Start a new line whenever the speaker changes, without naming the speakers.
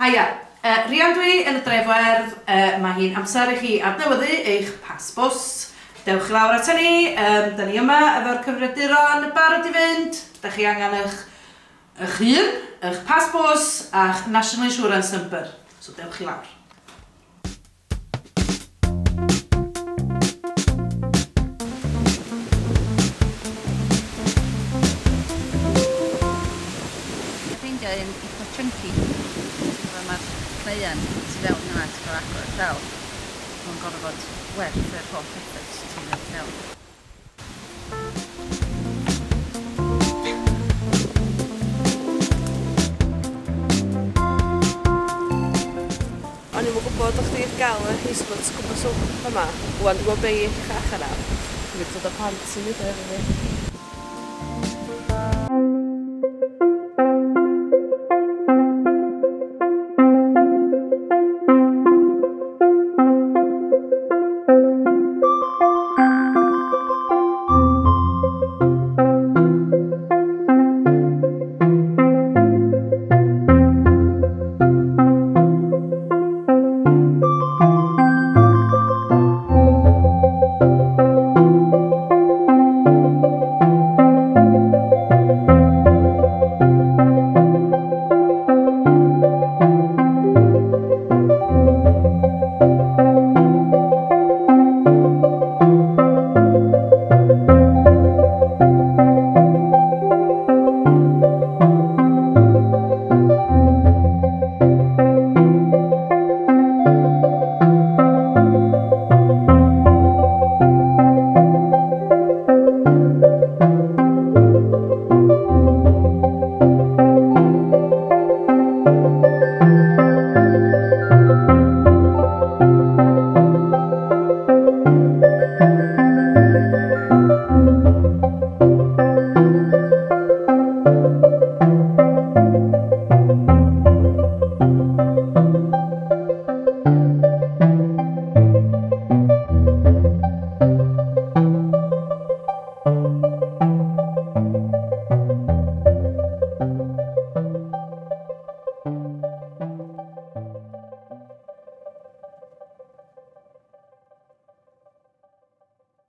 Haia, Rhian dwi yn y Dref Werdd, mae hi'n amser i chi adnewyddu eich pas bws. Dewch i lawr ata ni, yym, da ni yma efo'r cyfrifiaduron barod i fynd, da chi angen eich eich hun, eich pas bws a'ch National Insurance number, so dewch i lawr.
Dwi'n ffeindio un eitha chunky. Ti'n gwybod mae'r cneuen tu fewn hynna ti'n gorfod agor y llaw. Mae'n gorfod werth yr holl effort ti'n rhoid fewn.
O'n i'm yn gwybod o' chdi gallu ga'l y hazelnut cwmpas o fama. Ŵan dwi gwbo be' i edrych allan am. Dwi mynd i dod â plant i neud o hefo fi.